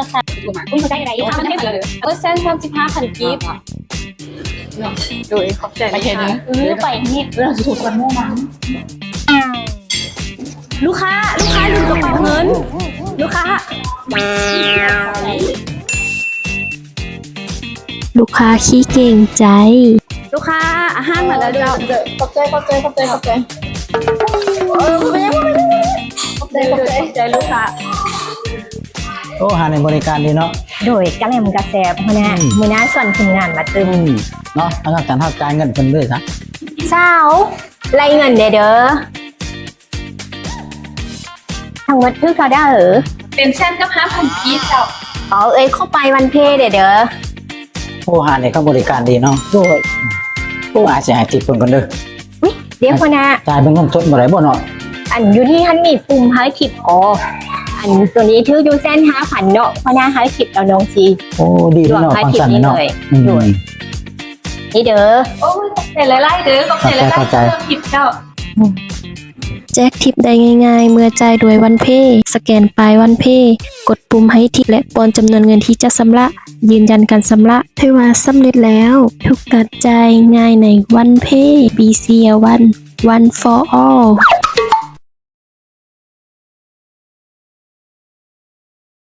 ລາຄາ ເປີເຊັນສາມສິບຫ້າພັນກີບ. ໂດຍ ຂອບໃຈ ໄປເຫັນ ເອີ ໄປນີ້ ເຮົາຊິຖືກກັນໝູ່ນຳ. ລູກຄ້າ ລູກຄ້າລືມກະເປົາເງິນ ລູກຄ້າ ລູກຄ້າຂີ້ເກງໃຈ. ລູກຄ້າ ອາຫານມາແລ້ວເດີ. ຂອບໃຈ ຂອບໃຈ ຂອບໃຈ ຂອບໃຈ. ເອີ ບໍ່ເປັນຫຍັງ ບໍ່ເປັນຫຍັງ ຂອບໃຈ ຂອບໃຈ ຂອບໃຈລູກຄ້າ. ໂອ້ ຮ້ານນີ້ບໍລິການດີເນາະ. ໂດຍ ກະແລັມກະແຊບ ຫົວໜ້າ. ອືມ ມື້ໜ້າຊວນທີມງານມາຕື່ມ. ອືມ ເນາະ ທາງເຮົາຈັດຮັບຈ່າຍເງິນເພິ່ນເລີຍຊະ. ຊາວ ໄລ່ເງິນແດ່ເດີ. ທັງໝົດຖືກເທົ່າໃດ? ເປັນແສນກັບຫ້າພັນກີບເຈົ້າ. ອໍ ເອີຍ ຂໍໄປວັນເພແດ່ເດີ. ໂອ້ ຮ້ານນີ້ເຂົາບໍລິການດີເນາະ. ໂດຍ. ໂອ້ ອາຍຊິໃຫ້ທິບເພິ່ນກ່ອນເດີ. ອຸ້ຍ ດຽວຫົວໜ້າ ຈ່າຍເປັນເງິນສົດບໍ່ໄດ້ບໍ່ເນາະ? ອັນຢູ່ນີ້ຫັ້ນມີປຸ່ມໃຫ້ທິບບໍ່? ອັນໂຕນີ້ຖືກຢູ່ແສນຫ້າພັນເນາະ ຫົວໜ້າໃຫ້ທິບແລ້ວນ້ອງຊິ. ໂອ້ ດີເນາະ ຟັງຊັ້ນເນາະ. ໂດຍ. ອືມ ນີ້ເດີ. ໂອ້ຍ ຂອບໃຈຫຼາຍໆເດີ ຂອບໃຈຫຼາຍໆ ຂອບໃຈ ສຳລັບທິບເຈົ້າ. ແຈກທິບໄດ້ງ່າຍໆ ເມື່ອຈ່າຍດ້ວຍວັນເພ. ສະແກນປາຍວັນເພ, ກົດປຸ່ມໃຫ້ທິບ ແລະ ປ້ອນຈຳນວນເງິນທີ່ຈະຊຳລະ. ຢືນຢັນການຊຳລະ. ຖືວ່າສຳເລັດແລ້ວ. ທຸກການຈ່າຍງ່າຍໃນວັນເພ. Be C L One, One for All.